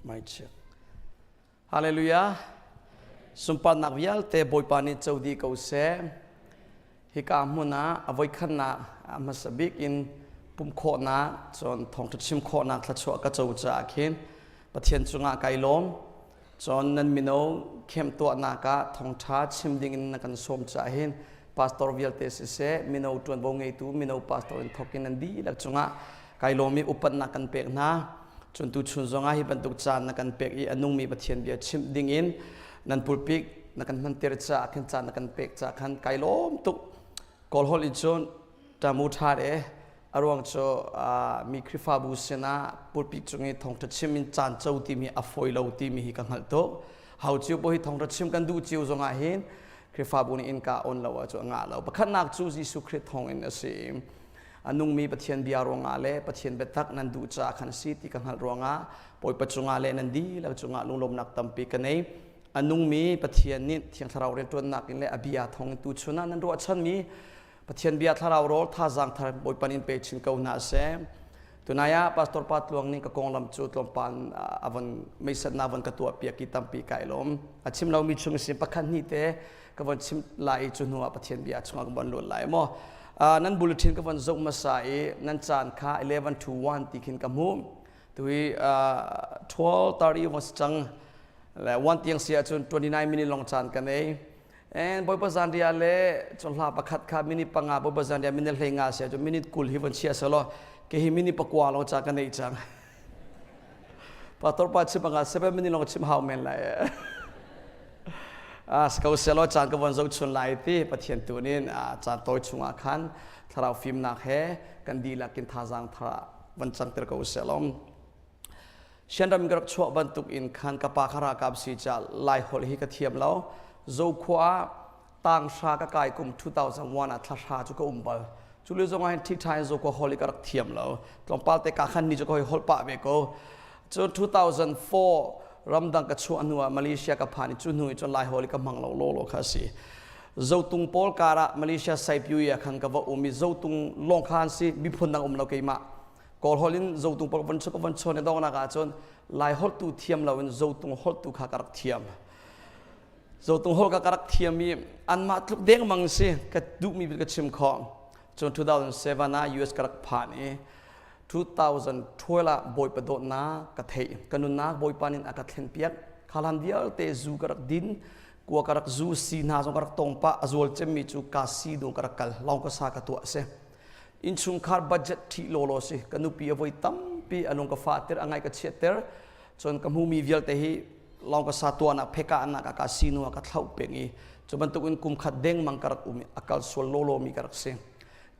Mai chiat. Hallelujah. Sunparnak vialte Bawipa nih co dih ko seh. Hika hmun ah a voikhatnak a hmasa bik in pumh khawhnak cun thawngṭha chim khawhnak thluachuah ka co caah khin Pathian cungah kai lawm. Cun nan mino camp tuahnak ah thawngṭha chim ding in na kan sawm caah hin pastor vialte siseh mino ṭuanvo ngeitu mino pastor in thawk in nan dihlak cungah kai lawm i upatnak kan pek hna. Cun tuchun zongah hi bantuk caan na kan pek i a nungmi Pathian bia chimh ding in nan pulpit na kan hmanter caah khin caan na kan pek caah khan kai lawm tuk. Kawl holh in cun ṭamu ṭha e a ruang cu mi Khrihfabu sinah pulpit cung i thawngṭha chim in caan co timi a fawi lo timi hi ka hngalh tuk. Hau cio paoh hi thawngṭha chim kan duh cio zongah hin Khrihfabu nih innka on lo ahcun a ngah lo. Pakhatnak cu Jesuh Khrih thawngin a si. A nungmi Pathian bia ruangah le Pathian biatak nan duh caah khan a si ti ka hngalh ruangah Bawipa cungah le nan dihlak cungah lunglawmnak tampi ka nei. A nungmi Pathian nih Thiang Thlarau rianṭuannak in le a bia thawngin tuchun ah nan ruahchanmi Pathian bia thlarau rawl thazaang thar Bawipa nih in pe chin ko hna seh. Tunai ah Pastor Pa Tluang nih ka konglam cu tlawmpal a von meisatnak von ka tuah piak i tampi kai lawm. A chim lomi chung sin pakhat hnih te ka von chim lai i cu hnu ah Pathian bia chungah ka von lut lai maw. Nan bulletin ka von zoh hmasa i nan caan kha 11 to 1 ti khin ka hmuh. Tui 12:30 was cang le 1 tiang si ahcun 29 minute long caan ka nei. And Bawipa zanriah le cun hla pakhat kha minute panga Bawipa zanriah minute 15 si ahcun minute 20 hi von chia selaw ke hi minute pakua long ca ka nei cang. Pastor pa chim anga 7 minute long chim hau men lai. Ko selaw caan ka von zoh chun lai ti Pathian tu nin caan tawi chungah khan thlarau fimnak he kan dihlak in thazaang thar van cangter ko selaw. Shanram ka rak chuah bantuk in khan ka pa kha ralkap si ca Lai holh hi ka thiam lo. Zokhua ah tang hra ka kai kum 2001 ah thla hra cu ka um bal. Cu lio zong ah hin ṭhiṭha in Zokhua holh hi ka rak thiam lo. Tlawmpal te ka khan ni cu ka hoi holh pah ve ko. Cun 2004 ramdang ka chuah hnu ah Malaysia ka phan i cu hnu i cun Lai holh hi ka hmang lo lawlaw kha a si. Zotung pawl kar ah Malaysia Saipiu ah khan ka va um i Zotung lawng kha an si miphun dang um lo keimah. Kawl holh in Zotung pawl van ka van chawn i donghnak ahcun Lai holh tu thiam lo in Zotung holh tu kha ka rak thiam. Zotung holh kha ka rak thiam i anmah tluk dengmang si ka duhmi ka chim khawh. Cun 2007 ah US ka rak phan i 2012 ah Bawipa dawtnak ka theih. Ka nunnak Bawipa nih a ka thlenpiak. Kha hlan vialte zu ka rak din, kua ka rak zu, si hna zong ka rak tong pah. A zual cemmi cu ka si dung ka rak kal. Lawng ka sa ka tuah a si. Innchungkhar budget ṭhih lawlaw si. Ka nupi a voi tampi a lung ka fahter, a ngaih ka chiatter. Cun ka hmumi vialte hi lawng ka sa tuahnak pheka nak ah ka sinu ah ka thlauh peng i cu bantukin kum khat dengmang ka rak um i a kal sual lawlaw mi ka rak si.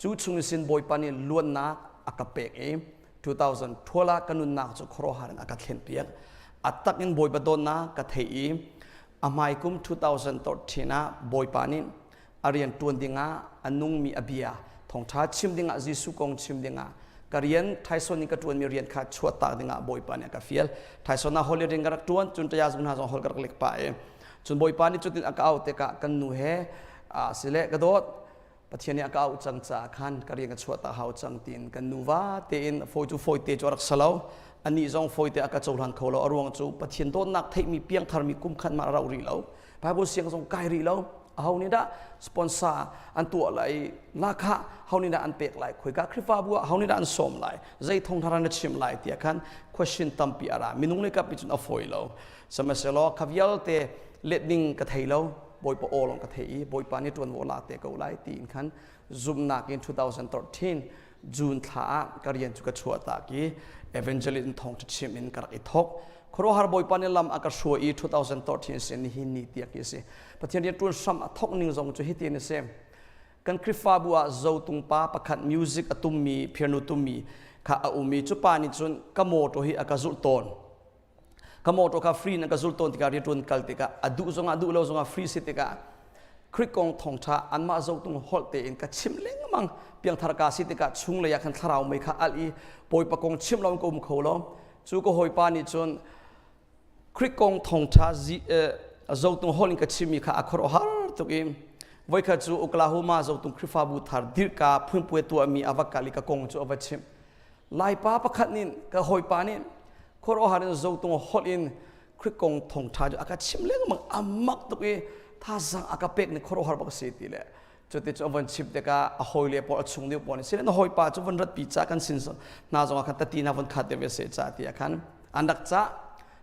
Cu chung sin Bawipa nih luannak a ka pek i 2012 ah ka nunnak cu khuaruahhar in a ka thlenpiak. A tak in Bawipa dawtnak ka theih i a hmai kum 2013 ah Bawipa nih a rian ṭuan dingah a nungmi a bia thawngṭha chim dingah Jesuh kong chim dingah ka rian Thaison in ka ṭuanmi rian kha chuahtak dingah Bawipa nih a ka fial. Thaison ah holiday ka rak ṭuan cun ṭaya zung hna zong hol ka rak lek pah i cun Bawipa nih cutin a ka auh tikah kan nu he sile ka dawt Pathian nih a ka auh cang caah khan ka rian ka chuahtak hau cang tiin kan nuva tein fawi cu fawite cu a rak si lo anih zong fawite a ka cohlan kho lo a ruang cu Pathian dawtnak theihmi piangtharmi kum khat mah a rauh rih lo Bible siang zong kai rih lo aho nih dah sponsor an tuah lai lahkhah ho nih dah an pek lai khoika Khrihfabu ah ho nih dah an sawm lai zei thawngthar na chim lai tiah khan question tampi a ra minung le kap cun a fawi lo sihmanhsehlaw kha vialte let ding ka thei lo Bawipa aw lawng ka thei i Bawipa nih ṭuanvo la te ko lai tiin khan zumhnak in 2013 June thla ah ka rian cu ka chuah tak i evangelist thawngṭha chim in ka rak i thawk khuaruahhar Bawipa nih lam a ka hruai i 2013 sin nihin ni tiang hi a si Pathian rian ṭuan hram a thawk ning zong cu hitin a si kan Khrihfabu ah zotung pa pakhat music a tummi piano tummi kha a um i cu pa nih cun ka mawṭaw hi a ka zulh tawn ka mawṭaw kha free in ka zul tawn tikah rianṭuan kal tikah a duh zongah duh lo zongah free si tikah Khrih kong thawngṭha anmah zotung holh tein ka chim lengmang piangthar ka si tikah chunglei ah khan thlarau mei kha alh i Bawipa kong chim lo in ka um kho lo cu ka hawipa nih cun Khrih kong thawngṭha zotung holh in ka chimmi kha a khuaruahhar tuk i voikhat cu Oklahoma zotung Khrihfabu thar dirhka phunpuai tuahmi a va kal i ka kong cu a va chimh Laipa pakhat nih ka hawipa nih. Khuaruahhar in zotung holh in Khrih kong thawngṭha cu a ka chim lengmang a mak tuk i thazaang a ka pek ni khuaruahhar bak a si ti le cuti cu a von chim tikah a hawile pawl a chung deuh pawl nih sile na hawipa cu von ratpi ca kan sin hna zongah khan tati na von khat deuh ve se ca tiah khan an rak cah.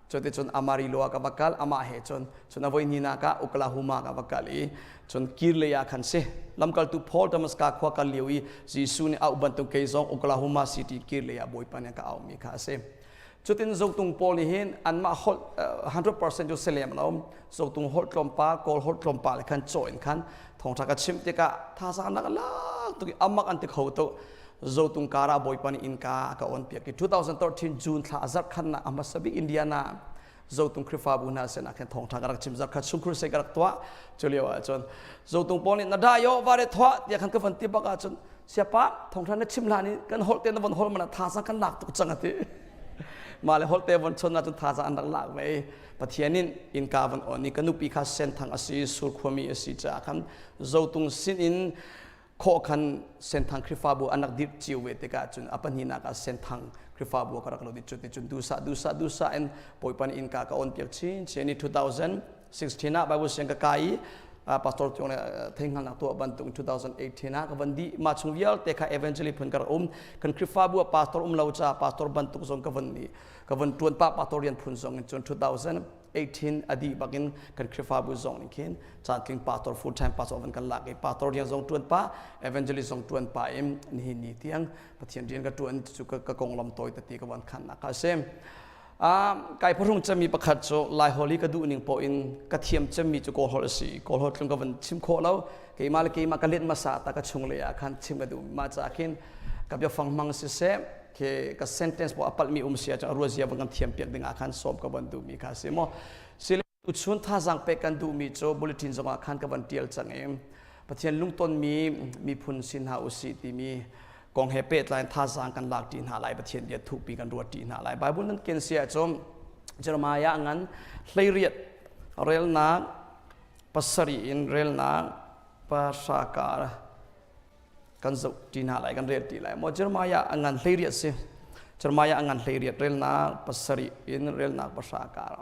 Cuticun Amarillo ah ka va kal, amah he cun. Cun a voi hnihnak ah Oklahoma ka va kal i cun kir lei ah khan si. Lamkaltu Paul Damascus khua kal lio i Jesuh nih auh bantuk kei zong Oklahoma City kir lei ah Bawipa nih a ka auhmi kha a si. Cutin zotung pawl nih hin anmah holh 100% cu si lem lo. Zotung holh tlawmpal, Kawl holh tlawmpal khan cawh in khan thawngṭha ka chimh tikah thazaang nak lak tuk i amak an ti kho tuk. Zotung kar ah Bawipa nih innka a ka on piak i 2013 June thla a zarh khannak a hmasa bik Indiana Zotung Khrihfabu hna sinah khin thawngṭha ka rak chim zarh khat chung crusade ka rak tuah. Cu lio ah cun Zotung pawl nih na da yo va re thwa tiah khan ka van ti bak ahcun siapa thawngṭha na chim hlan in kan holh te na von holh mana thazaang kan lak tuk cang ati. Mah le holh te von chon ahcun thazaang an rak lak ve. Pathian in innka van on i ka nupi kha Senthang a si, Sur khuami a si caah khan Zotung sin in khawh khan Senthang Khrihfabu an rak dirh cio ve tikah cun a pahnihnak ah Senthang Khrihfabu ka rak lut i cuticun duhsah duhsah duhsah in Bawipa nih innka ka on piak chinchin i 2016 ah Bible siang ka kai i pastor Tiong le theihngalnak tuah bantuk 2018 ah ka van dih. Mah chung vialte kha evangelist phun ka rak um. Kan Khrihfabu ah pastor um lo caah pastor bantuk zong ka van ka van tuan pah, pastor rian phun zong in. Cun 2018 a dih bakin kan Khrihfabu zong nih khin caantling pastor, full time pastor van kan lak i pastor rian zong tuan pa, evangelist zong tuan pa in nihin ni tiang Pathian rian ka tuan. Cu ka konglam tawi tete ka van khannak kha a si. Kai phahrung cemmi pakhat cu Lai holh hi ka duh ning poh in ka thiam cemmi cu Kawl holh a si. Kawl holh tlung ka van chim khawh lo. Keimah le keimah ka let hmasa ta ka chung lei ah khan chim ka duh. Mah caah khin ka biafang hmang siseh, khi ka sentence poh a palhmi um si ahcun a ruazia van kan thiam piak ding ah khan sawm ka van duhmi kha a si maw. Sile tuchun thazaang pek kan duhmi cu bulletin zongah khan ka van tial cang i Pathian lungtonmi miphun si hna usih timi kong he pehtlai in thazaang kan lak ṭi hna lai. Pathian bia thukpi kan ruat ṭi hna lai. Bible nan ken si ahcun Jeremiah ngan 18 relnak 7 in relnak 10 kar kan zoh ṭi hna lai, kan rel ṭi lai maw. Jeremiah a ngan 18 si. Jeremiah a ngan 18 relnak 7 in relnak 10 kar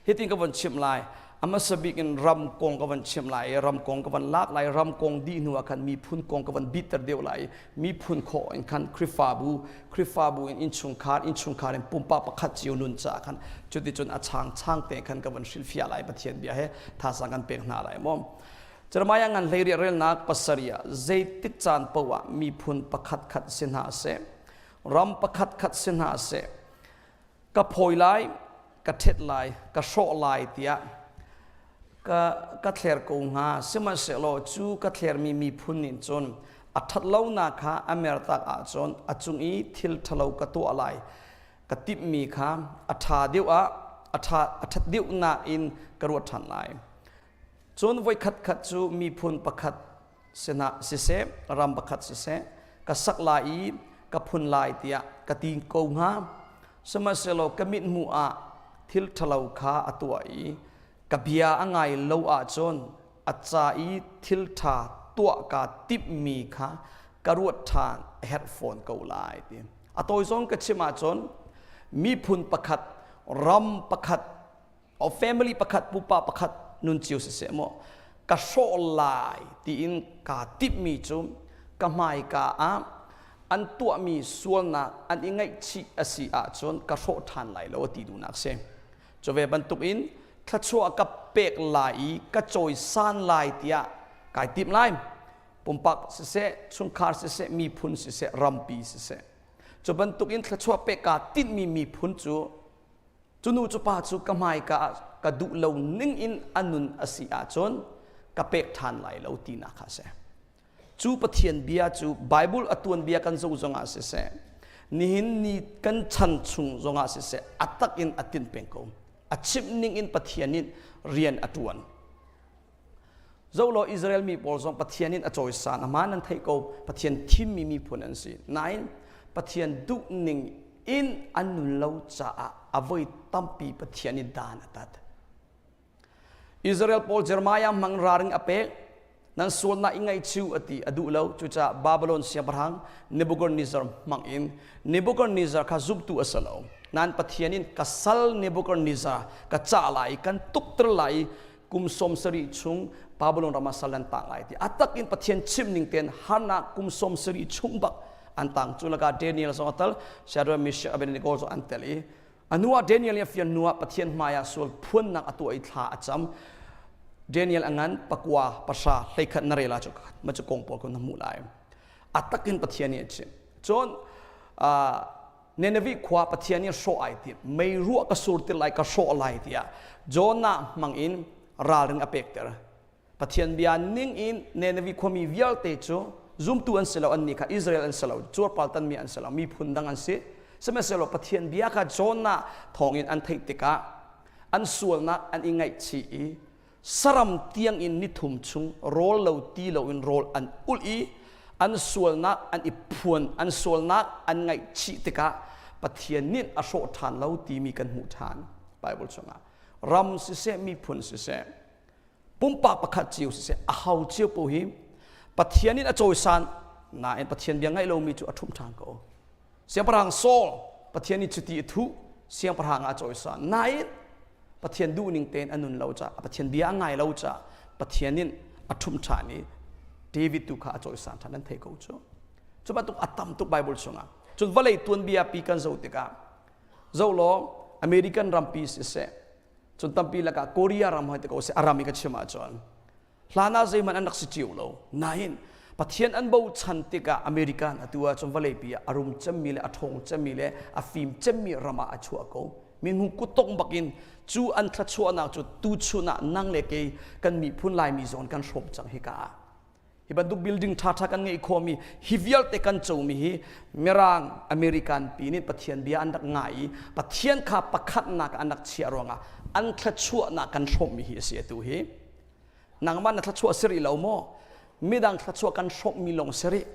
hitin ka von chimh lai. A hmasa bik in ram kong ka von chimh lai i ram kong ka von lak lai. Ram kong dih hnu ah khan miphun kong ka von bitter deuh lai i miphun khawh in khan Khrihfabu, Khrihfabu in innchungkhar, innchungkhar in pumpak pakhat cio nun caah khan cuticun a chang chang te khan ka von hrilhfiah lai. Pathian bia he thazaang kan pek hna lai maw. Jeremiah ngan 18 relnak 7 ah zeitik caan paoh ah miphun pakhat khat si hna seh, ram pakhat khat si hna seh, ka phawi lai, ka ṭhet lai, ka hrawh lai tiah ka, ka thler ko hnga. Sihmanhsehlaw cu ka thlermi miphun nih cun a ṭhat lonak kha a mertak ahcun a cung i thil ṭhalo ka tuah lai ka timhmi kha a ṭha deuh ah a ṭha a ṭhat deuhnak in ka ruat ṭhan lai. Cun voikhat khat cu miphun pakhat sinah siseh, ram pakhat siseh, ka sak lai i ka phun lai tiah ka ti ko hnga. Sihmanhsehlaw ka mithmuh ah thil ṭhalo kha a tuah i ka bia a ngai lo ahcun a ca i thil ṭha tuah kaa timhmi kha ka ruat ṭhan a herh fawn ko lai ti. A tawi zong ka chim ahcun miphun pakhat, ram pakhat, o family pakhat, pupa pakhat nun cio siseh maw, ka hrawh lai tiin kaa timhmi cu ka hmaika ah an tuahmi sualnak an i ngaihchih a si ahcun ka hrawh ṭhan lai lo ti duhnak si. Cu ve bantukin thluachuah ka pek lai i ka cawisan lai tiah kai timh lai. Pumpak siseh, chungkhar siseh, miphun siseh, rampi siseh, cu bantukin thluachuah pek kaa tinhmi miphun cu cu nu cu pa cu ka hmaika ah ka duh lo ning in a nun a si ahcun ka pek ṭhan lai lo tinak kha a si. Cu Pathian bia cu Bible a tuanbia kan zoh zongah siseh, nihin ni kan chan chung zongah siseh, a tak in a tinh peng ko. A chimh ning in Pathian in rian a ṭuan. Zolaw Israel mi pawl zong Pathian in a cawisan, a nan theih ko. Pathian thimmi miphun an si. Nain Pathian duh ning in an nun lo caah a voi tampi Pathian in dan a tat. Israel pawl Jeremiah hmang raring a pek. Nan sualnak i ngaihchiu a ti, a duh lo. Cucaah Babylon siangpahrang Nebuchadnezzar hmang in, Nebuchadnezzar kha zumtu a si lo. Nan Pathian in ka sal Nebuchadnezzar ka cah lai i kan tukter lai i kum 70 chung Babylon ram ah sal an tang lai ti. A tak in Pathian chim ning tein harnak kum 70 chung bak an tang. Cu lakah Daniel zong a tel, Shadrach, Meshach, Abednego zong an tel i a hnu ah Daniel nih a fian hnu ah Pathian hmai ah sual phuannak a tuah i thla a cam. Daniel a ngan pakua pahra hleikhat na rel ah cu ma cu kong pawl ko na hmuh lai. A tak in Pathian nih a chim. Cun Nineveh khua Pathian nih hrawh ai tim mei ruah ka surtir lai ka hrawh lai tiah Jonah hmang in ralring a pekter. Pathian bia ning in Nineveh khuami vialte cu zumtu an si lo annih kha Israel an si lo cuarpal tanmi an si lo miphun dang an si. Sihmanhsehlaw Pathian bia kha Jonah thawngin an theih tikah an sualnak an i ngaihchih i saram tiang in nithum chung rawl lo ti loin rawl an ulh i an sualnak an i phuan an sualnak an ngaihchih tikah Pathian nih a hrawh ṭhan lo timi kan hmuh ṭhan Bible chungah ram siseh miphun siseh pumpak pakhat cio siseh a hau cio po hi Pathian in a cawisan nain Pathian bia ngaih lomi cu a ṭhumh ṭhan ko Siangpahrang Saul Pathian nih cuti a thuh siangpahrang ah a cawisan nain Pathian duhning tein a nun lo caah Pathian bia a ngai lo caah Pathian in a ṭhumh ṭhan i David tu kha a cawisan ṭhan an thei ko cu. Cu bantuk a tam tuk Bible chungah. Cun vawlei tuanbia pi kan zoh tikah zoh law American rampi siseh cun tampi lakah Korea ram hoi te ko seh a ram i ka chim ahcun Hlan ah zeihmanh an rak si cio lo. Nain Pathian an bochan tikah American atu ahcun vawleipi ah a rum cemmi le a ṭhawng cemmi le a fim cemmi ram ah a chuah ko. Minung kuttongh bakin cu an thluachuahnak cu tuchun ah nang le kei kan miphun Laimi zawn kan hrawm cang hika ah. Hi bantuk building ṭhaṭha kan ngeih khawhmi hi vialte kan comi hi Mirang American pi nih Pathian bia an rak ngai i Pathian kha pakhatnak an rak chiah ruangah an thluachuahnak kan hrawmmi hi a si atu hi. Nangmah na thluachuah si rih lo maw? Midang thluachuah kan hrawmhmi lawng si rih.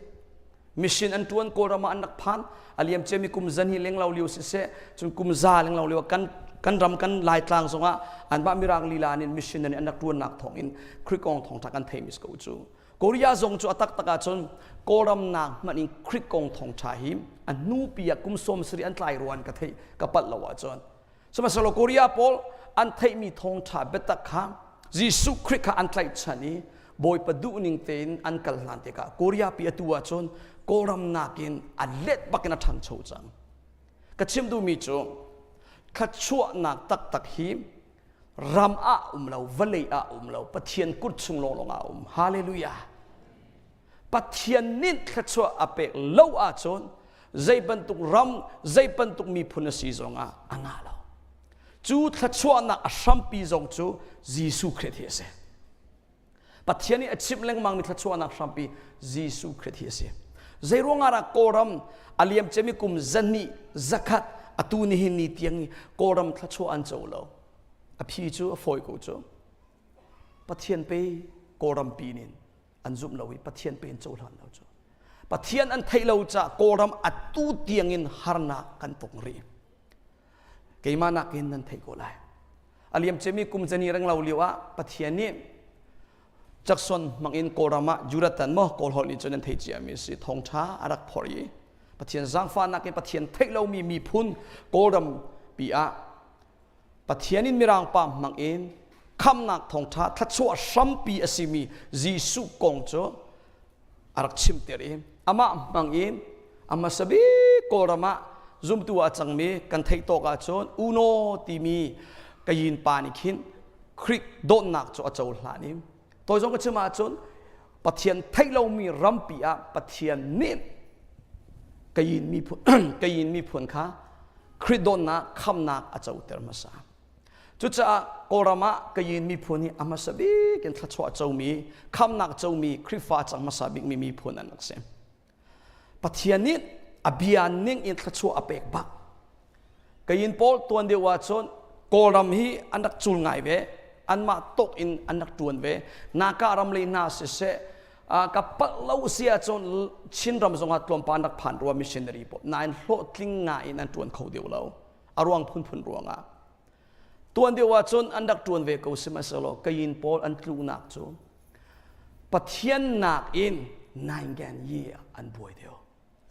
Mission an ṭuan Kawlram ah an rak phan. A liam ciami kum zan hi lenglo lio siseh, cun kum za lenglo lio kan kan ram kan Laitlang zongah anmah Mirang lila nih mission an rak ṭuannak thawngin Khrih kong thawngṭha kan theimi si ko cu. Korea zong cu a taktak ahcun Kawlram nak hmanh in Khrih kong thawngṭha hi a hnupi ah kum 70 an tlai ruan ka theih ka palh lo ahcun Sihmanhsehlaw Korea pawl an theihmi thawngṭha biatak kha Jesuh Khrih kha an tlaihchan i Bawipa duhning tein an kal hlan tikah Korea pi atu ahcun Kawlram nakin a let bakin a ṭhangcho cang. Ka chim duhmi cu thluachuahnak taktak hi ram ah um lo, vawlei ah um lo, Pathian kut chung lawnglawng ah um. Hallelujah. Pathian nih thluachuah a pek lo ahcun zei bantuk ram, zei bantuk miphun a si zongah a ngah lo. Cu thluachuahnak a hrampi zong cu Jesuh Khrih hi a si. Pathian nih a chimh lengmangmi thluachuahnak hrampi Jesuh Khrih hi a si. Zei ruangah dah Kawlram a liam ciami kum zahnih zakhat atu nihin ni tiang i Kawlram thluachuah an co lo. A phi cu a fawi ko cu. Pathian pe Kawlram pi nin an zumh lo i Pathian pe in cohlan lo cu Pathian an theih lo caah Kawlram atu tiangin harnak kan tong rih keimah nakin nan theih ko lai a liam ciami kum zani reng lo lio ah Pathian nih Jackson hmangin Kawlram ah Juratan maw Kawl holh nih cun nan theih ciami si thawngṭha a rak phorh i Pathian zaangfahnak in Pathian theih lomi miphun Kawlram pi ah Pathian in Mirang pa hmang in khamnak thawngṭha thluachuah hrampi a simi Jesuh kong cu a rak chimter i amah hmang in a hmasa bik Kawlram ah zumtu ah a cangmi kan theih tawk ahcun Uno timi Kayin pa nih khin Khrih dawtnak cu a cohlan i toi zong ka chim ahcun Pathian theih lomi rampi ah Pathian nih Kayin miphun Kayin miphun kha Khrih dawtnak khamnak a coter hmasa. Cucaah Kawlram ah Kayin miphun hi a hmasa bik in thluachuah comi, khamnak comi, Khrihfa cang hmasa bikmi miphun an rak si. Pathian nih a bia ning in thluachuah a pek bak. Kayin pawl tuan deuh ahcun Kawlram hi an rak cul ngai ve, anmah tok in an rak tuan ve. Naka ram lei hna siseh, ka palh lo si ahcun Chinram zongah tlawmpal an rak phan rua missionary pawl. Nain hlawhtling ngai in an tuan kho deuh lo. A ruang phunphun ruangah. Tuan deuh ahcun an rak tuan ve ko sihmanhsehlaw Kayin pawl an tlunak cu Pathian nakin naingan yi an buai deuh.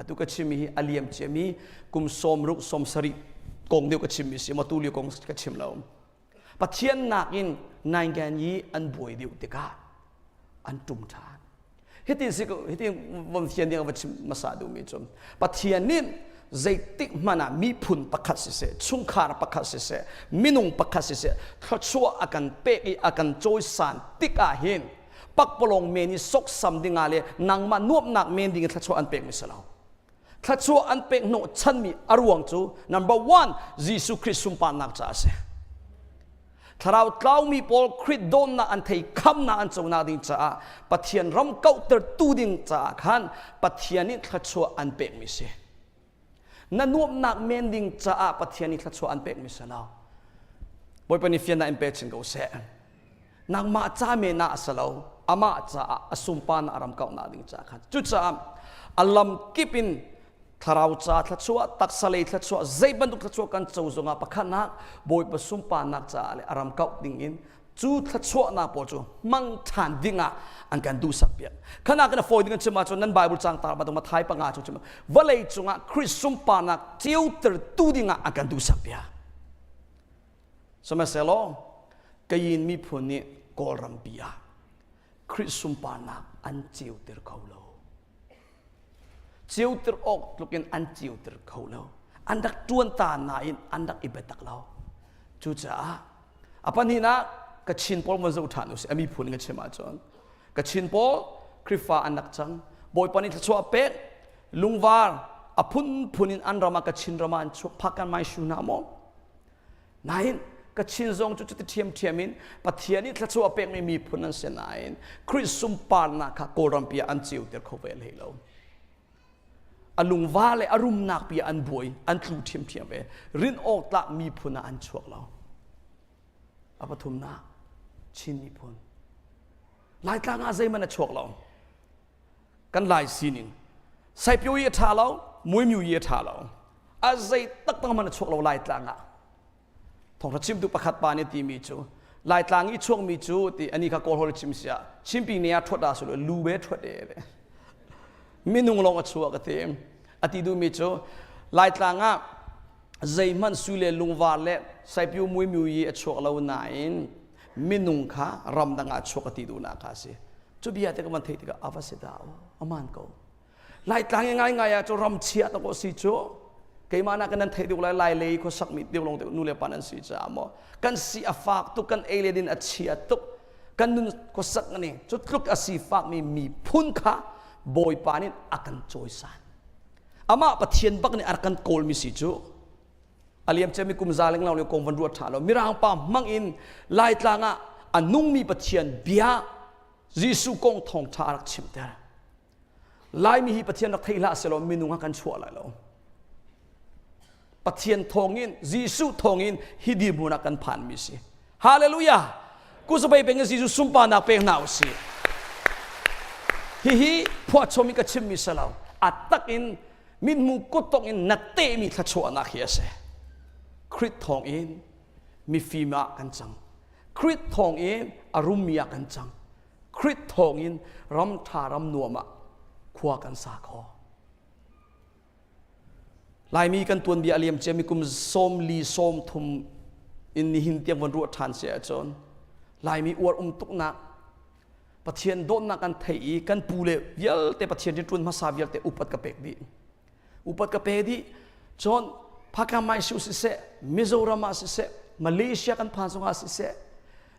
Atu ka chimmi hi a liam ciami kum 60 70. kong deuh ka chimmi si maw tu lio kong ka chim lo. Pathian nakin naingan yi an buai deuh tikah an ṭum ṭhan. Hitin si hitin von fian ding va chim hmasa duhmi cu Pathian nih zeitik hmanh ah miphun pakhat siseh, chungkhar pakhat siseh, minung pakhat siseh, thluachuah a kan pek i a kan cawisan tik ah hin pakpalawng men i soksam dingah le nangmah nuamhnak men ding in thluachuah an pekmi si lo. Thluachuah an pek hnawh chanmi a ruang cu number one Jesuh Khrih sunparnak caah a si. Thlarau tlaumi pawl Khrih dawtnak an thei khamnak an conak ding caah Pathian ram kauhtertu ding caah khan Pathian nih thluachuah an pekmi si. Na nuamhnak men ding caah Pathian nih thluachuah an pekmi si lo. Bawipa nih fiannak in pe chin ko seh. Nangmah ca men ah a si lo, amah caah a sunparnak ram kauhnak ding caah khan. Cucaah a lam kip in thlarau ca thluachuah taksa lei thluachuah zei bantuk thluachuah kan co zongah pakhatnak Bawipa sunparnak caah le a ram kauh ding in cu thluachuahnak pawl cu hmang ṭhan dingah an kan duhsak piak. Khana kan fawi ding an chim ahcun nan Bible cang tar bantuk Mathai panga cu chim vawlei cungah Khrih sunparnak ceuter tu dingah an kan duhsak piak. Sihmanhsehlaw Kayin miphun nih Kawlrampi ah Khrih sunparnak an ceuter kho lo. Ceuter awk tlukin an ceuter kho lo. An rak ṭuan ta nain an rak i biatak lo. Cucaah a pahnihnak Kachin pawl van zoh ṭhan usih. A miphun in ka chim ahcun Kachin pawl Khrihfa an rak cang. Bawipa nih thluachuah a pek. Lungvar a phunphun in an ram ah Kachin ram ah an chuak. Phak kan mai shu hna maw? Nain Kachin zong cu cuti ṭhiamṭhiam in Pathian nih thluachuah a pekmi miphun an si nain Khrih sunparnak kha Kawlrampi ah an ceuter kho ve hlei lo. A lungva le a rumnak pi ah an buai, an tlu ṭhiamṭhiam ve. Rin awk tlak miphun ah an chuak lo. A pathumnak Chin miphun. Laitlang ah zeihmanh a chuak lo. Kan Lai sining. Saipio i a ṭha lo, muimiu i a ṭha lo. A zei taktak hmanh a chuak lo Laitlang ah. Thawngṭha chimtu pakhat pa nih timi cu Laitlang i chuakmi cu ti ani kha Kawl holh chim sia chimpi ne ah ṭhuat ah sulu lu be ṭhuat e te. Minung lawng a chuak a ti. A ti duhmi cu Laitlang ah zeihmanh sui le lungvar le saipiu muimiu i a chuak lo nain minung kha ramdang ah chuak a ti duhnak kha a si. Cu bia te ka van theih tikah a va si dah aman ko. Laitlang i ngaingai ah cu ram chia tak si cu keimah nak nan theih deuh lai lai lei khuasak mi deuh lawng te nu le pa nan si caah maw kan si a fak tuk kan ei le din a chia tuk kan nun khuasak ni cu tluk a si fak mi miphun kha Bawipa nih a kan cawisan amah Pathian bak nih a rak kan kawl mi si cu a liam cemi kum za lenglang le kong van ruat ṭha lo mirang pa hmang in Laitlang ah a nungmi Pathian bia Jesuh kong thawngṭha a rak chimter Laimi hi Pathian rak thei hlah selaw minung ah kan chuah lai lo. Pathian thawngin, Jesuh thawngin hi dirhmun ah kan phanmi si. Hallelujah! Kusabei peng in Jesuh sunparnak pek hna usih. Hihi phuahchom in ka chimmi si lo. A tak in mithmu kuttong in na tehmi thluachuahnak hi a si. Khrih thawngin mifim ah kan cang. Khrih thawngin a rummi ah kan cang. Khrih thawngin ram ṭha ram nuam ah khua kan sa kho. Laimi kan tuanbia a liam ciami kum 40 30 in nihin tiang von ruah ṭhan si ahcun Laimi uar um tuknak Pathian dawtnak kan theih i kan pu le vialte Pathian rianṭuan hmasa vialte upat ka pek dih. Upat ka pe dih. Cun Phakam Maisu siseh, Mizoram ah siseh, Malaysia kan phan zongah siseh,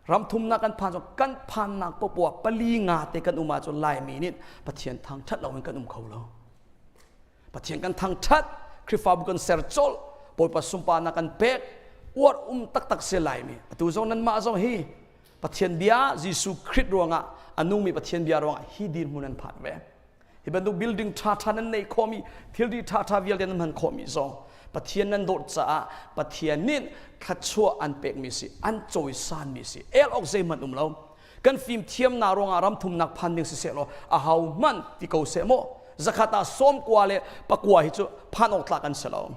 ram thumnak kan phan zong kan phannak popoah pali nga te kan um ahcun Laimi nih Pathian thangṭhat loin kan um kho lo. Pathian kan thangṭhat, Khrihfabu kan ser colh, Bawipa sunparnak kan pek, uar um taktak si Laimi. Atu zong nanmah zong hi Pathian bia Jesuh Khrih ruangah a nungmi Pathian bia ruangah hi dirhmun an phan ve. Hi bantuk building ṭhaṭha nan neih khawhmi, thilri ṭhaṭha vialte nan hman khawhmi zong Pathian nan dawt caah Pathian nih thluachuah an pekmi si, an cawisanmi si. El awk zeihmanh um lo. Kan fimthiamnak ruangah ram thumnak phan ding siseh law aho hmanh ti ko seh maw zakhat ah 90 le pakua hi cu phan awk tlak an si lo.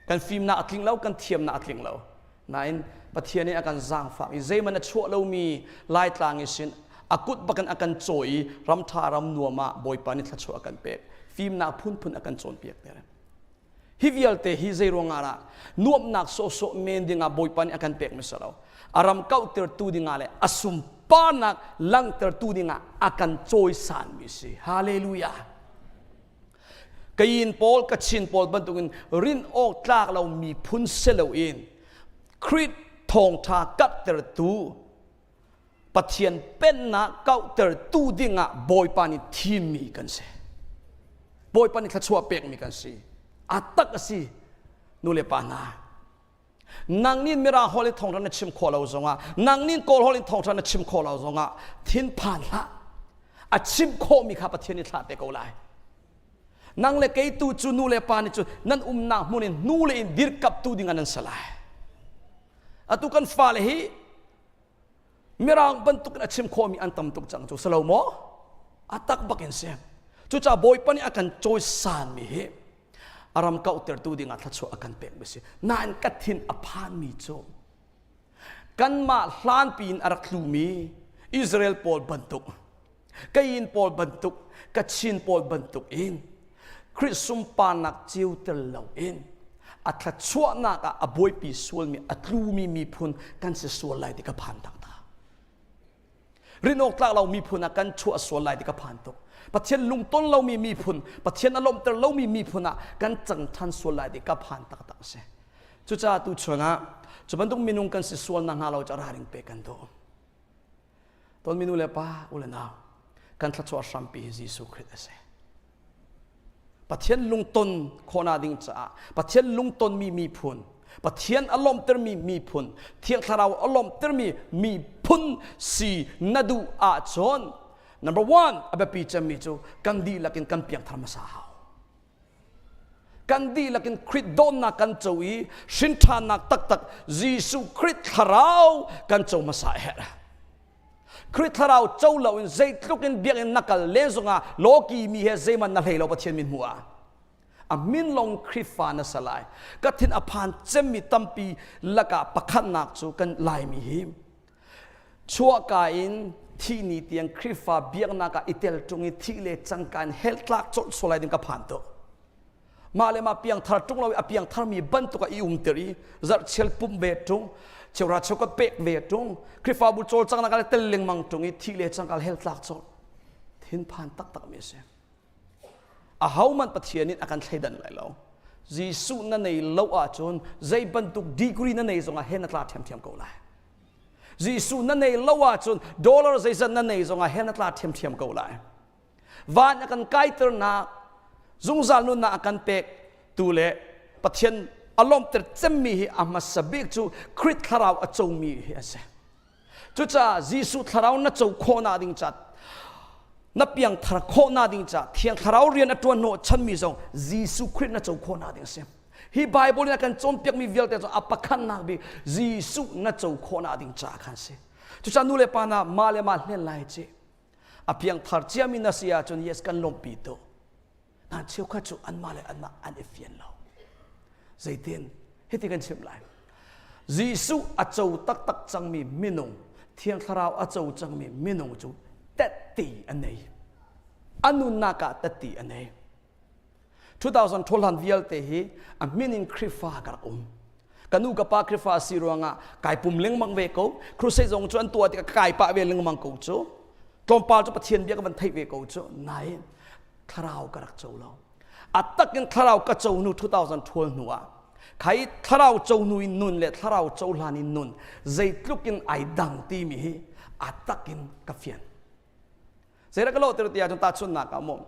Kan fimnak a tling lo, kan thiamnak a tling lo. Nain Pathian nih a kan zaangfak i zeihmanh a chuah lomi Laitlang i sin a kut bakin a kan cawi i ramṭha ram nuam ah Bawipa nih thluachuah a kan pek. Fimnak phunphun a kan cawnpiak ter. Hi vialte hi zei ruangah dah nuamhnak sawhsawh men dingah Bawipa nih a kan pekmi si lo. A ram kauhtertu dingah le a sunparnak langhtertu dingah a kan cawisanmi si. Hallelujah. Kayin pawl, Kachin pawl bantukin rin awk tlak lo miphun si loin Khrih thawngṭha karhtertu Pathian pennak kauhtertu dingah Bawipa nih thimmi kan si. Bawipa nih thluachuah pekmi kan si. A tak a si nu le pa hna. Nang nih Mirang holh in thawngṭha na chim khawh lo zongah, nang nih Kawl holh in thawngṭha na chim khawh lo zongah thinphan hlah. A chim khawhmi kha Pathian nih thlah te ko lai. Nang le kei tu cu nu le pa nih cu nan umnak hmun in hnu le in dirkaptu dingah nan si lai. Atu kan fale hi Mirang bantuk in a chim khawhmi an tam tuk cang cu si lo maw? A tak bak in si. Cucaah Bawipa nih a kan cawisanmi hi a ram kauhtertu dingah thluachuah a kan pekmi si. Nain ka thin a phanmi cu kanmah hlanpi in a rak tlumi Israel pawl bantuk Kayin pawl bantuk Kachin pawl bantuk in Khrih sunparnak ceuter loin a thluachuahnak ah a buaipi sualmi a tlumi miphun kan si sual lai ti ka phan taktak. Rinawk tlak lo miphun ah kan chuah sual lai ti ka phan tuk. Pathian lungton lomi miphun, Pathian a lawmhter lomi miphun ah kan cang ṭhan sual lai ti ka phan taktak a si. Cucaah tu chungah cu bantuk minung kan si sual nakhnga lo cu ralring pe kan duh. Tonmi nu le pa, u le nau, kan thluachuah hrampi hi Jesuh Khrih a si. Pathian lungton khawhnak ding caah Pathian lungtonmi miphun, Pathian a lawmhtermi miphun, Thiang Thlarau a lawmhtermi miphun si na duh ahcun number one a biapi cemmi cu kan dihlak in kan piangthar hmasa hau. Kan dihlak in Khrih dawtnak kan co i hrinṭhannak taktak Jesuh Khrih thlarau kan co hmasa a herh. Khrih thlarau co loin zeitluk in biakinn na kal len zongah lawki mi he zeihmanh na hlei lo Pathian min hmuh ah. A min lawng Khrihfa na si lai. Ka thin a phan cemmi tampi lakah pakhatnak cu kan Laimi hi Chuahka in thih ni tiang Khrihfa biaknak ah i tel ṭung i thih le cangka in hell tlak colh sual lai ding ka phan tuk. Mah le mah piangthar ṭung lo i a piangtharmi bantuk ah i umter i zarhchial pumh ve ṭung, cheuhra cheukhat pek ve ṭung, Khrihfabu cawlcanghnak ah le tel lengmang ṭung i thih le cangka hell tlak colh. Thinphan taktakmi a si. Ahohmanh Pathian in a kan thleidan lai lo. Jesuh na nei lo ahcun zei bantuk degree na nei zongah hell na tla ṭhiamṭhiam ko lai. Jesuh na nei lo ahcun dollar zeizat na nei zongah hell na tla ṭhiamṭhiam ko lai. Van a kan kaiternak, zungzal nunnak a kan pek tu le Pathian a lawmhter cemmi hi a hmasa bik cu Khrih thlarau a comi hi a si. Cucaah Jesuh thlarau na co khawhnak ding ca na piangthar khawhnak ding ca Thiang Thlarau rian a ṭuan hnawh chanmi zong Jesuh Khrih na co khawhnak ding a si. Hi Bible in a kan cawnpiakmi vialte cu a pakhatnak bik Jesuh na co khawhnak ding ca khan si. Cucaah nu le pa hna mah le mah hlen lai ci. A piangthar ciami na si ahcun yes kan lawmhpi tuk. Hna cheukhat cu anmah le anmah an i fian lo. Zeitin? Hiti kan chim lai. Jesuh a co taktak cangmi minung, Thiang Thlarau a co cangmi minung cu tette a nei. A nunnak ah tette a nei. 2012 hlan vialte hi a min in Khrihfa ka rak um. Ka nu ka pa Khrihfa si ruangah kai pum lengmang ve ko. Crusade zong cu an tuah tikah kai pah ve lengmang ko cu. Tlawmpal cu Pathian bia ka van theih ve ko cu. Nain thlarau ka rak co lo. A tak in thlarau ka co hnu 2012 hnu ah khai thlarau co hnu in nun le thlarau co hlan in nun zeitluk in ai dang timi hi a tak in ka fian. Zeidah ka lawhter ti ahcun tahchunhnak ah maw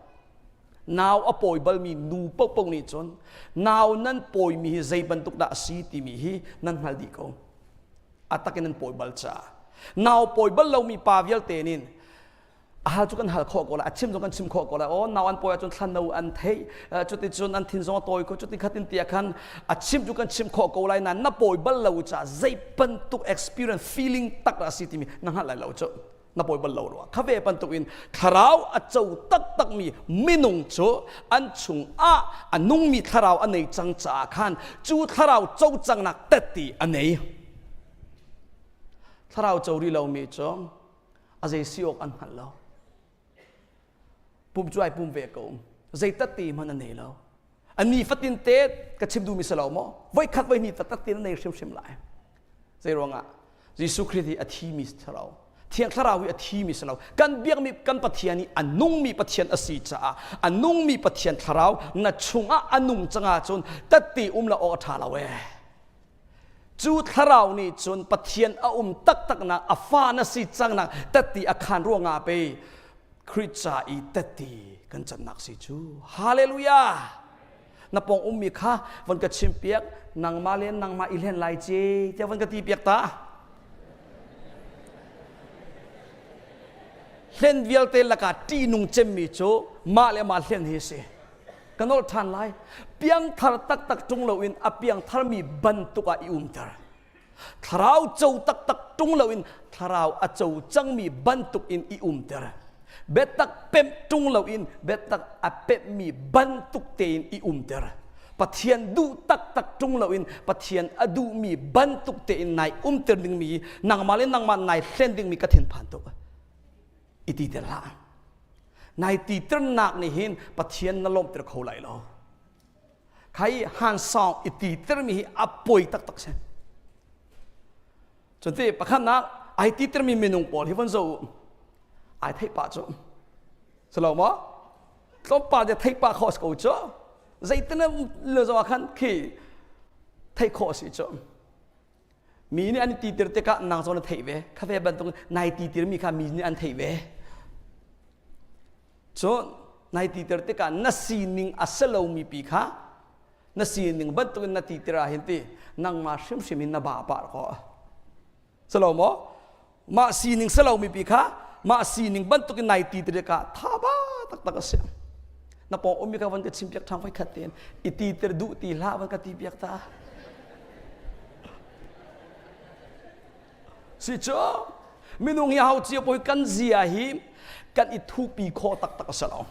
nau a pawi balmi nu paohpaoh nih cun nau nan pawimi hi zei bantuk dah a si timi hi nan hngal dih ko. A tak in nan pawi bal caah. Nau pawi bal lomi pa vialte nin a hal cu kan hal khawh ko lai a chim zong kan chim khawh ko lai aw nau an pawi ahcun thlan no an theih cuticun an thin zong a tawi ko cuti khatin tiah khan a chim cu kan chim khawh ko lai nain na pawi bal lo caah zei bantuk experience feeling tak dah a si timi na hngalh lai lo cu na pawi bal lo rua kha ve bantuk in thlarau a co taktakmi minung cu an chung ah a nungmi thlarau a nei cang caah khan cu thlarau co cangnak tette a nei thlarau co rih lomi cu a zei si awk an hngalh lo pum cu ai pum ve ko zei tette hmanh a nei lo. A ni fatin te ka chim duhmi si lo maw? Voikhat voihnih taktak te na nei hrimhrim lai. Zei ruangah? Jesuh Khrih hi a thimi si lo. Thiang Thlarau hi a thimi si lo. Kan biakmi kan Pathian hi a nungmi Pathian a si caah a nungmi Pathian Thlarau na chungah a nung cang ahcun tatti um lo awk a ṭha lo ee. Cu Thlarau nih cun Pathian a um taktaknak, a fa na si cangnak tatti a khaan ruangah pei Khrih ca i tatti kan cannak si cu. Hallelujah! Na pawng ummi kha von ka chimpiak, nangmah le nangmah i hlen lai ce tiah von ka ti piak ta. Hlen vialte lakah ṭihnung cemmi cu mah le mah hlen hi a si. Ka nolh ṭhan lai. Piangthar taktak ṭung loin a piangtharmi bantuk ah i umter. Thlarau co taktak ṭung loin thlarau a co cangmi bantuk in i umter. Biatak pemh ṭung loin biatak a pemhmi bantuk tein i umter. Pathian duh taktak ṭung loin Pathian a duhmi bantuk tein nai umter dingmi nangmah le nangmah nai hlen dingmi ka thinphan tuk. I titer hlah. Nai titernak nih hin Pathian na lawmhter kho lai lo. Khai han song i titermi hi a poi taktak si. Cunti pakhatnak ai titermi minung pawl hi von zo u. Ai theih pah cu. Silo maw? Tlawmpal te theih pah khawh si ko cu. Zeitin le zo ah khan khi theih khawh si cu. Mi nih an i titir tikah nang zong na theih ve. Kha ve bantuk nai titirmi kha mi nih an theih ve. Cun nai titir tikah na sining a si lomi pi kha na sining bantukin na titir ah hin ti nangmah hrimhrim in na ba pah ko. Silo maw? Mah sining si lomi pi kha mah sining bantukin nai titir tikah tha ba taktak a si. Na pawng ummi kha van ka chim piak ṭhan voi khat tein i titir duh ti hlah van ka ti piak ta. Si cu minung hi hau cio poi kan zia hi kan i thupi khawh taktak a si lo.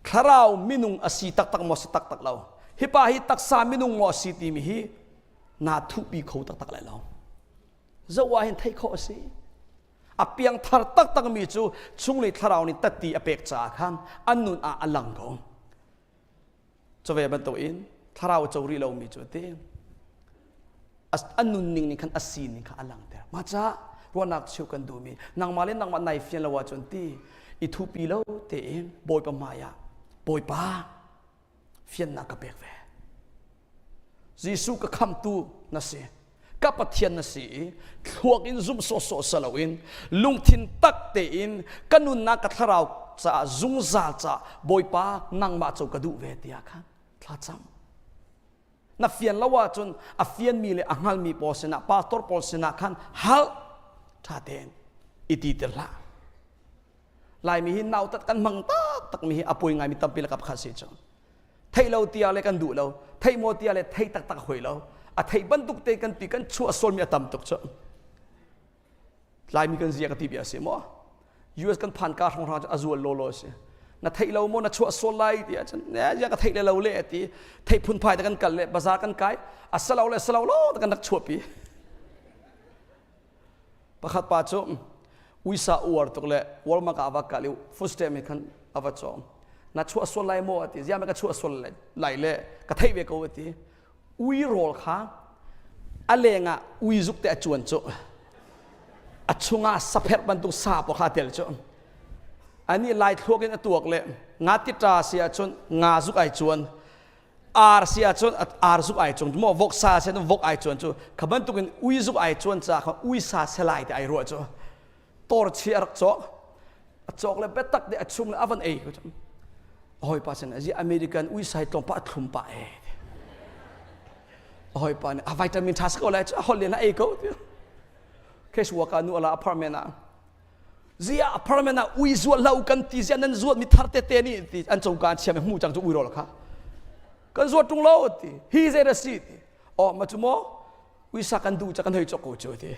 Thlarau minung a si taktak maw si taktak lo. Hi pa hi taksa minung maw a si timi hi naa thupi kho taktak lai lo. Zoh ah hin theih khawh a si. A piangthar taktak mi cu chunglei thlarau nih tatti a pek caah khan an nun ah a lang ko. Cuve bantukin thlarau co rih lomi cu ti a nunning nih khan a sining kha a langhter. Mah caah ruahnak cheu kan duhmi nangmah le nangmah nai fian lo ahcun ti i thupi lo tein Bawipa hmai ah Bawipa fiannak ka pek ve. Jesuh ka khamtu na si. Ka Pathian na si i thluak in zumh sawhsawh si loin lungthin tak tein ka nunnak ka thlarau caah zungzal caah Bawipa nangmah cu ka duh ve tiah khan thlacam. Na fian lo ahcun a fianmi le a hngalmi pawl sinah pastor pawl sinah khan hal ṭha tein i titer hlah. Laimi hi nautat kan hmang taktakmi hi a poi ngaimi tampi lakah pakhat si cu. Theih lo tia le kan duh lo, theih maw tia le theih taktak hoi lo. A theih bantuk te kan ti kan chuah sualmi a tam tuk cu. Laimi kan zia ka ti bia si maw? US kan phan ka hrawng cu a zual lawlaw si. Na theih lo maw na chuah sual lai ti ahcun ne zia ka theih le lo le ti theih phunphai te kan kal le bazar kan kai a salo le salo lo te kan rak chuahpi. Pakhat pa cu uisa uar tuk le Walmart ah a va kal i food stamp he khan a va cawm. Na chuah sual lai maw a ti. Ziah ka chuah sual lai le ka theih ve ko a ti. Ui rawl kha a leng ah ui zuk te a cuan cu. A chungah sapherh bantuk sa pawl kha a tel cu. Ani lai thluak in a tuak le nga tita si ahcun nga zuk ai cuan. Ar si ahcun ar zuk ai cuan maw voksa si ahcun vok ai cuan cu kha bantukin ui zuk ai cuan ca kha ui sa selai ti ai ruah cu torchi a rak cawk a cawk le biatak te a chung le a van ei a hawipa sin azi American ui sai tlawmpa a thlum pa e a hawipa nih a vitamin tha ko lai cu a holh len a ei ko ti case worker nu ala apartment ah zia apartment ah ui zuat lo kan ti zia nan zuat mi thar tete nih ti an coka an chiam hmu cang cu ui rawl kha kan zuat tung lo ti hi zei da si ti oh ma cu maw uisa kan duh ca kan hei chok ko cu ti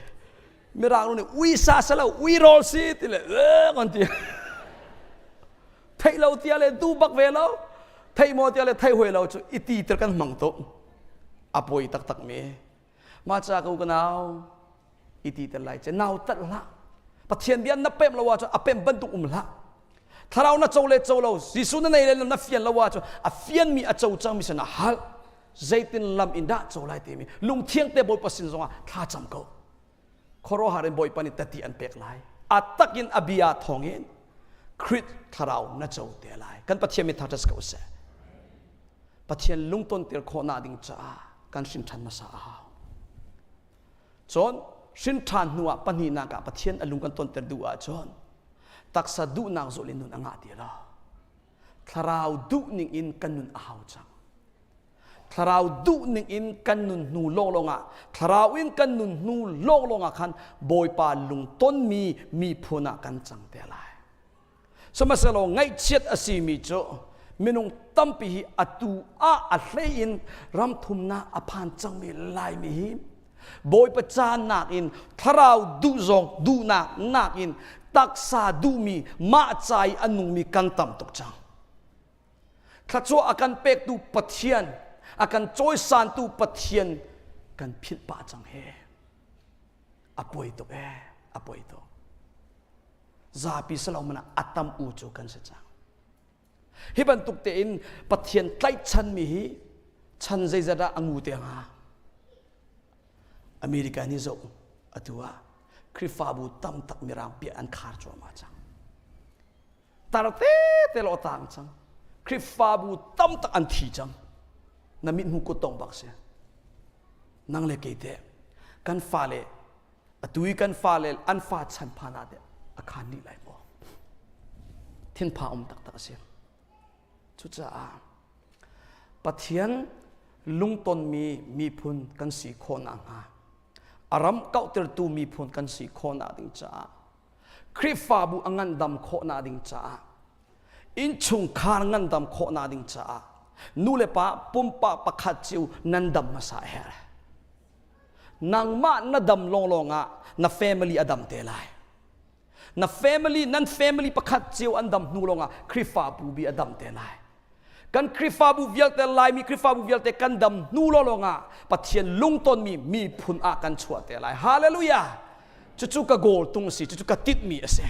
mirang nu nih uisa salo ui rawl si ti le kan ti theih lo tia le du bak ve lo thei maw tia le thei hoi lo cu i ti ter kan hmang tuk a poi taktak mi mah ca ko ka nau i ti ter lai che nau tat hlah pathian bia na pem lo ahcun a pem bantuk um hlah. Thlarau na co le co lo, Jesuh na nei le na fian lo ahcun a fianmi a co cangmi sin ah hal. Zeitin lam in dah co lai timi lungthiang te Bawipa sin zongah thla cam ko. Khuaruahhar in Bawipa nih tati an pek lai. A takin a bia thawngin Khrih thlarau na co te lai. Kan Pathian mi thangṭhat ko seh. Pathian lungton tir khawhnak ding caah kan hrin ṭhan hmasa a hau. Cun hrin ṭhan hnu ah pahnihnak ah Pathian a lung kan tonter duh ahcun taksa duhnak zulh in nun a ngah ti lo. Thlarau duhning in kan nun a hau cang. Thlarau duhning in kan nun hnu lawnglawng ah thlarau in kan nun hnu lawnglawng ah khan Bawipa lungtonmi miphun ah kan cang te lai. Sihmanhsehlaw ngaihchiat a simi cu minung tampi hi atu ah a hlei in ramthumnak a phan cangmi Laimi hi Bawipa caannak in thlarau duh zong duhnak nakin taksa duhmi mah ca i a nungmi kan tam tuk cang. Thluachuah a kan pektu Pathian, a kan cawisantu Pathian kan philh pah cang he. A poi tuk ee, a poi tuk. Zapi silo man a tam u cu kan si cang. Hi bantuk tein Pathian tlaihchanmi hi chan zeizat ah a ngu te hnga? America nih zoh atu ah Khrihfabu tam tak mirang piah an khar cuahmah cang. Tar tete lo tang cang. Khrihfabu tam tak an thi cang. Na mit hmu kut tong bak si. Nang le kei te kan fale atu i kan fale an fa chan phan ah teh a khan dih lai maw thinpha um taktak a si cucaah Pathian lungtonmi miphun kan si khawh nakhnga a ram kauhtertu miphun kan si khawhnak ding caah Khrihfabu a ngandam khawhnak ding caah innchungkhar ngandam khawhnak ding caah nu le pa pumpak pakhat cio nan dam hmasa a herh Nangmah na dam lawnglawng ah na family a dam te lai. Na family, nan family pakhat cio an dam hnu lawngah Khrihfabu bi a dam te lai. Kan Khrihfabu vialte, Laimi Khrihfabu vialte kan dam hnu lawnglawng ah Pathian lungtonmi miphun ah kan chuah te lai. Hallelujah! Cucu ka goal tung a si, cucu ka tinhmi a si.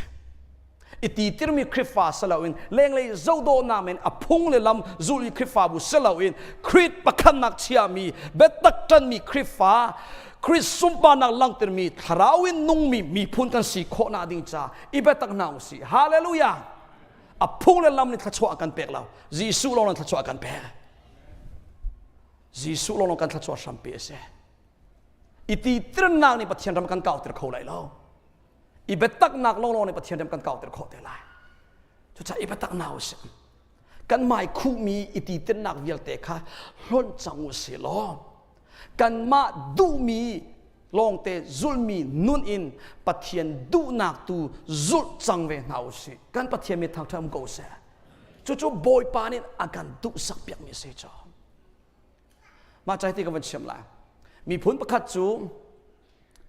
I titirmi Khrihfa si loin lenglei zohdawhnak men a phung le lam zulh i Khrihfabu si loin Khrih pakhatnak chiami biatak ṭanmi Khrihfa Khrih sunparnak langhtermi thlarau in nungmi miphun kan si khawhnak ding ca i biatak hna u sih. Hallelujah! A phung le lam nih thluachuah kan pek lo. Jesuh lawng thluachuah kan pek. Jesuh lawng kan thluachuah hrampi a si. I titirnak nih Pathian ram kan kauter kho lai lo. I biataknak lawnglawng nih Pathian ram kan kauter khawh te lai. Cucaah i biatak hna usih. Kan hmai khuhmi i titirnak vialte kha hlonh cang u sih law kanmah duhmi lawngte zulhmi nun in Pathian duhnak tu zulh cang ve hna u sih. Kan Pathian mi thangṭhat um ko seh. Cucu Bawipa nih a kan duhsak piakmi a si cu. Mah ca hi ka van chim lai. Miphun pakhat cu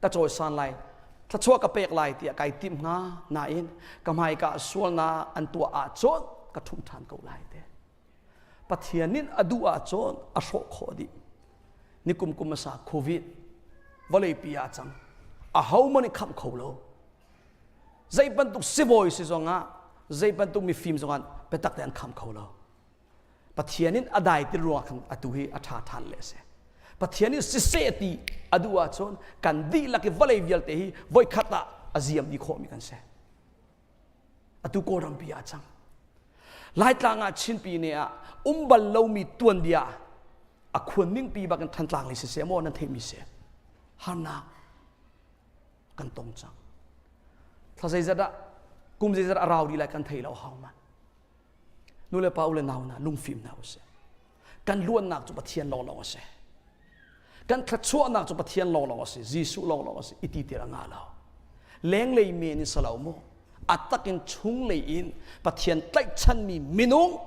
ka cawisan lai thluachuah ka pek lai tiah kai tim hnga nain ka hmaika sualnak an tuah ahcun ka ṭhum ṭhan ko lai te Pathian nih a duh ahcun a hrawh khawh dih nikum kum asa covid vawleipi ah cang a ho man i khamh kho lo zei bantuk sibawi si zongah zei bantuk mifim zongah biatak te an kham kho lo Pathian in a dai ti ruang khan atu hi a ṭha ṭhan le a si. Pathian in siseh ti a duh ahcun kan dihlak i vawlei vialte hi voikhat ah a ziam dih khawhmi kan si. Atu Kawlrampi ah cang. Laitlang ah Chinpi ne ah um bal lomi tuanbia a khuan ningpi bak in Thantlang lei siseh maw nan theihmi si. Harnak kan tong cang. Thla zeizat ah kum zeizat a rau dih lai kan thei lo hau man. Nu le pa u le nau hna lungfim hna usih. Kan luannak cu Pathian lawnglawng a si. Kan thluachuahnak cu Pathian lawnglawng a si. Jesuh lawnglawng a si. I ti tir a ngah lo. Lenglei men in si lo mu. A tak in chunglei in Pathian tlaihchanmi minung,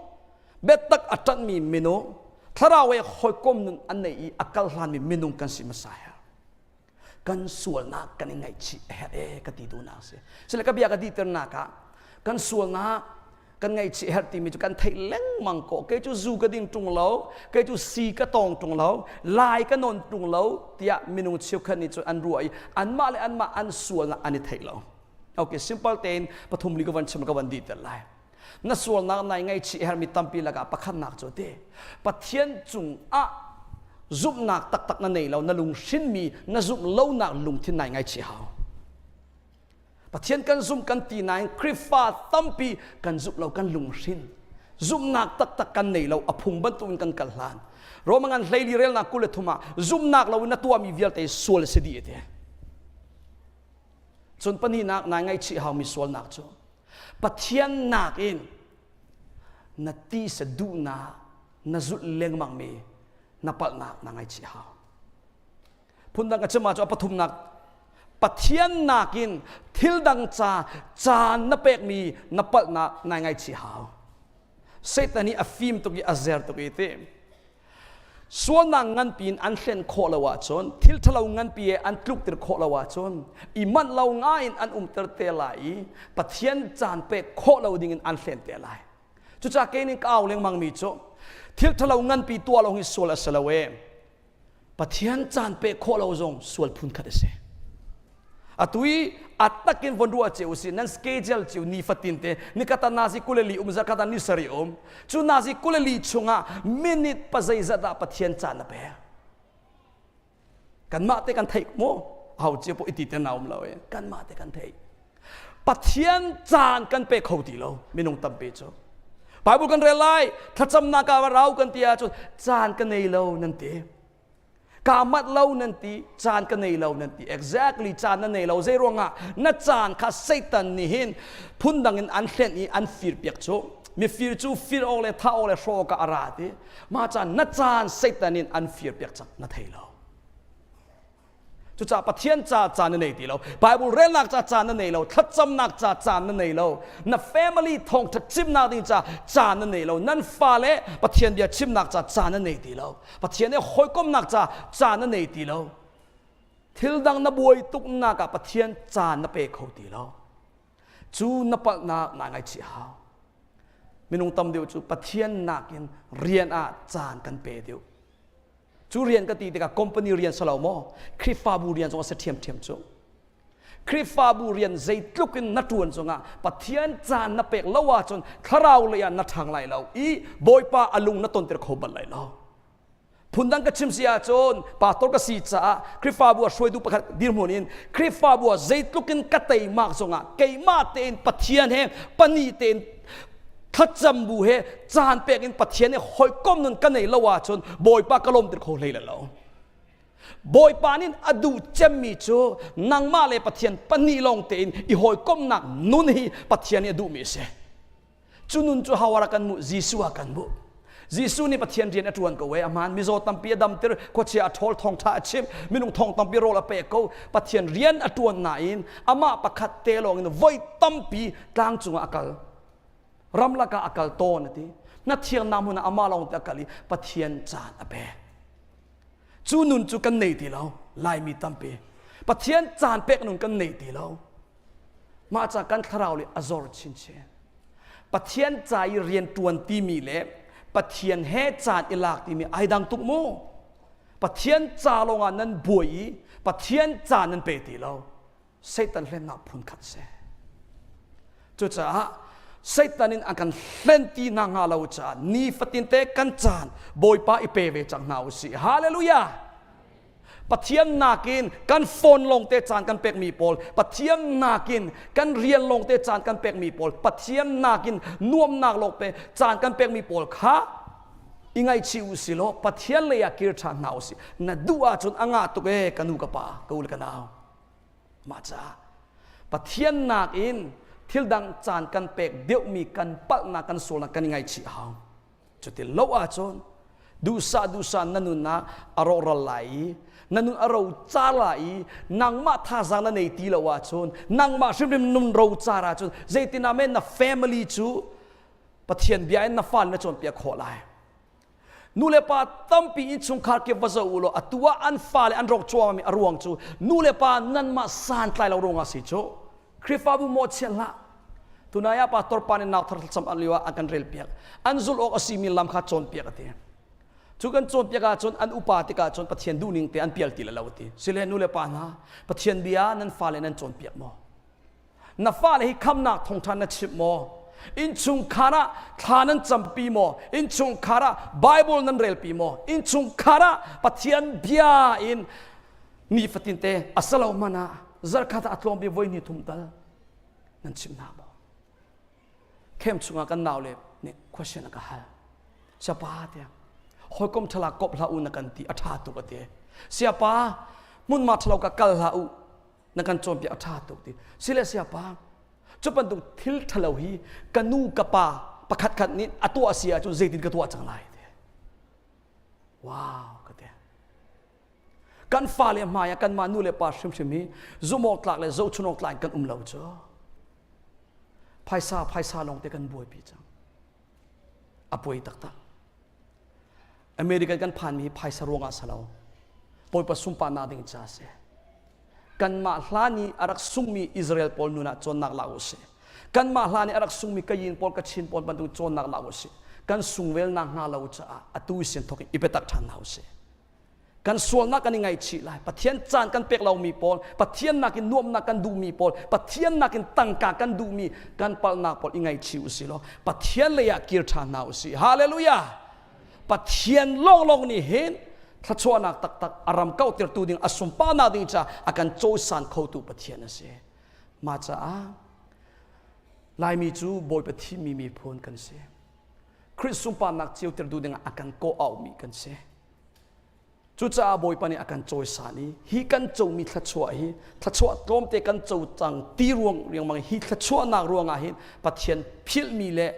biatak a ṭanhmi minung, thlarau he hawikom nun an nei i a kal hlanmi minung kan si hmasa her. Kan sualnak kan i ngaihchih a herh ee ka ti duhnak a si. Sile ka bia ka dihternak ah kan sualnak kan ngaihchih herh timi cu kan theih lengmang ko. Kei cu zu ka ding ṭung lo, kei cu si ka tawng ṭung lo, lai ka nawn ṭung lo tiah minung cheukhat nih cun an ruah i anmah le anmah an sualnak an i theih lo. Okay, simple tein pathum li ka van chim ka van dihter lai. Na sualnak nai ngaihchih hermi tampi lakah pakhatnak cu ti Pathian cungah zumhnak taktak na nei lo na lunghrinmi na zumh lonak lungthin nai ngaihchih hau. Pathian kan zumh kan ti nain Khrihfa tampi kan zumh lo kan lunghrin. Zumhnak taktak kan nei lo a phung bantukin kan kal hlan. Roma ngan hleili relnak 23 ah zumhnak lo in na tuahmi vialte sual a si dih ti. Cun pahnihnak nai ngaihchih haumi sualnak cu Pathian nakin na tisa duhnak na zulh lengmangmi na palhnak na ngaihchih hau. Phundang ka chim ahcun a pathumnak Pathian nakin thil dang ca caan na pekmi na palhnak nai ngaihchih hau. Satan hi a fim tuk i a zer tuk i ti. Sualnak nganpi in an hlen khawh lo ahcun, thil ṭhalo nganpi he an tluktir khawh lo ahcun, i manh lo ngai in an umter te lai i Pathian caan pek khawh lo dingin an hlen te lai. Cucaah kei nih ka au lengmangmi cu thil ṭhalo nganpi tuah lo hi sual a si lo e. Pathian caan pek khawh lo zong sual phun khat a si. Atu i a takin von ruah cio usih nan schedule cio nifatin te nikata nazi kuleli um zakata ni sari um cu nazi kuleli chungah minute pa zeizat ah Pathian caan na pek kanmah te kan theih mu hau cio po iti te na um lo e kanmah te kan theih Pathian caan kan pe kho ti lo minung tampi cu Bible kan rel lai thlacamnak ah rau kan ti ahcun caan ka nei lo nan ti Kaa manh lo nan ti, caan ka nei lo nan ti. Exactly caan na nei lo. Zei ruangah na caan kha Satan nih hin phundang in an hlenh i an fir piak cu. Mifir cu fir awk le thah awk le hrawh awkah a ra ti. Mah caan na caan Satan in an fir piak cang na thei lo. Cucaah Pathian ca caan na nei ti lo. Bible relnak ca caan na nei lo. Thlacamnak ca caan na nei lo. Na family thawngṭha chimnak ding ca caan na nei lo. Nan fale Pathian bia chimnak ca caan na nei ti lo. Pathian he hawikomnak ca caan na nei ti lo. Thil dang na buai tuknak ah Pathian caan na pe kho ti lo. Cu na palhnak naa ngaihchih hau. Minung tam deuh cu Pathian nakin rian ah caan kan pe deuh. Cu rian ka ti tikah company rian si lo maw? Khrihfabu rian zong a si ṭhiamṭhiam cu. Khrihfabu rian zeitluk in na ṭuan zongah Pathian caan na pek lo ahcun thlarau lei ah na ṭhang lai lo i Bawipa a lung na tonter kho bal lai lo. Phundang ka chim si ahcun pastor ka si caah Khrihfabu ah hruaitu pakhat dirhmun in Khrihfabu ah zeitluk in ka teimak zongah keimah tein Pathian he pani tein thlacam bu he caan pek in Pathian he hawikom nun ka nei lo ahcun Bawipa ka lawmter kho hlei lo. Bawipa nih a duh cemmi cu nangmah le Pathian pahnih lawng tein i hawikomnak nun hi Pathian nih a duhmi a si. Cu nun cu hawara kan mu Jesuh ah kan mu. Jesuh nih Pathian rian a ṭuan ko e a hmaan mizaw tampi a damter khuachia a ṭhawl thawngṭha a chimh minung thong tampi rawl a pek ko Pathian rian a ṭuan nain amah pakhat te lawng in voi tampi tlang cungah a kal ramlak ah a kal tawn a ti na thiangnak hmun ah amah lawng te a kal i Pathian caan a pek cu nun cu kan nei ti lo Laimi tampi Pathian caan pek nun kan nei ti lo mah ca kan thlarau le a zor chinchin Pathian ca i rian ṭuan timi le Pathian he caan i lak timi ai dang tuk mu Pathian ca lawngah nan buai i Pathian ca nan pe ti lo Satan hlennak phun khat si. Cucaah Satan in a kan hlen ti hna hnga lo caah nifatin te kan caan Bawipa i pe ve cang hna u sih. Hallelujah! Pathian nakin kan phone lawng te caan kan pekmi pawl, Pathian nakin kan rian lawng te caan kan pekmi pawl, Pathian nakin nuamnak lawng pe caan kan pekmi pawl kha i ngaihchih u si law Pathian lei ah kir ṭhan hna u sih. Na duh ahcun a ngah tuk ee ka nu ka pa, ka u le ka nau. Mah caah Pathian nakin thil dang caan kan pek deuhmi kan palhnak kan sualnak kan i ngaihchih hau. Cuti lo ahcun duhsah duhsah na nunnak a rawhral lai i na nun a rocar lai i nangmah thazaang na nei ti lo ahcun nangmah hrimhrim nun rocar ahcun zeitin ah men na family cu Pathian bia in na fale na cawnpiak khawh lai. Nu le pa tampi innchungkhar kip va zoh u law atu ah an fale an rawk cuahmahmi a ruang cu nu le pa nanmah santlai lo ruangah si cu. Khrihfabu mawhchiat hlah. Tunai ah pastor pa nih nau thar thlacam a lio ah an kan relpiak. An zulh awk a simi lam kha cawnpiak a ti. Cu kan cawnpiak ahcun an upa tikah cun Pathian duhning te an pial ti le lo a ti. Sile nu le pa hna Pathian bia nan fale nan cawnpiak maw? Na fale hi khamnak thawngṭha na chimh maw? Innchungkhar ah thla nan campi maw? Innchungkhar ah Bible nan relpi maw? Innchungkhar ah Pathian bia in nifatin te a salo hmanh ah zarkhat ah a tlawm bi voi hnih thum tal nan chim hna maw? Khem chungah kan nau le nih question a ka hal. Siapa tiah hawikom ṭhala kop hlah u na kan ti a ṭha tuk a ti. Siapa hmunma ṭhalo ka kal hlah u na kan cawnpiak a ṭha tuk ti. Sile siapa cu bantuk thil ṭhalo hi ka nu ka pa pakhat khat nih a tuah si ahcun zeitin ka tuah cang lai ti. Wow ka ti. Kan fale hmai ah kanmah nu le pa hrimhrim hi zumh awk tlak le zohchun awk tlak in kan um lo cu. Phaisa phaisa lawng te kan buaipi cang. A poi taktak. American kan phanmi hi phaisa ruangah si lo. Bawipa sunparnak ding ca si. Kanmah hlan i a rak sungmi Israel pawl nun ah cawnnak la u sih. Kanmah hlan i a rak sungmi Kayin pawl, Kachin pawl bantuk cawnnak la u sih. Kan sungvelnak hnga lo caah atu sin thawk in i biatak ṭhan hna u sih. Kan sualnak kan i ngaihchih lai. Pathian caan kan pek lomi pawl, Pathian nakin nuamhnak kan duhmi pawl, Pathian nakin tangka kan duhmi kan palhnak pawl i ngaihchih u sih law Pathian lei ah kir ṭhan hna u sih. Hallelujah! Pathian lawnglawng nih hin thluachuahnak taktak a ram kauhtertu ding a sunparnak ding caah a kan cawisan khotu Pathian a si. Mah caah Laimi cu Bawipa thimmi miphun kan si. Khrih sunparnak ceuter duh dingah a kan kawh auhmi kan si. Cucaah Bawipa nih a kan cawisan i hi kan comi thluachuah hi thluachuah tlawmte kan co cang ti ruang riangmang hi thluachuahnak ruangah hin Pathian philhmi le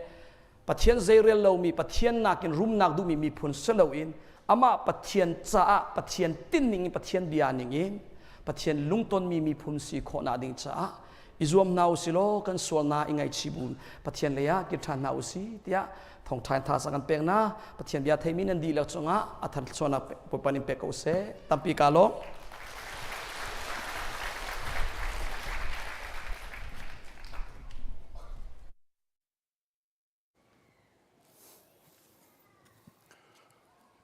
Pathian zeirel lomi Pathian nakin rumnak duhmi miphun si loin amah Pathian caah Pathian tinning in Pathian bia ning in Pathian lungtonmi miphun si khawhnak ding caah i zuam hna u si law kan sualnak i ngaihchih bu Pathian lei ah kir ṭhan hna u si tiah thawngṭha in thazaang kan pek na Pathian bia theimi nan dihlak cungah a thar thluachuahnak Bawipa nih pek ko seh tampi ka lawm.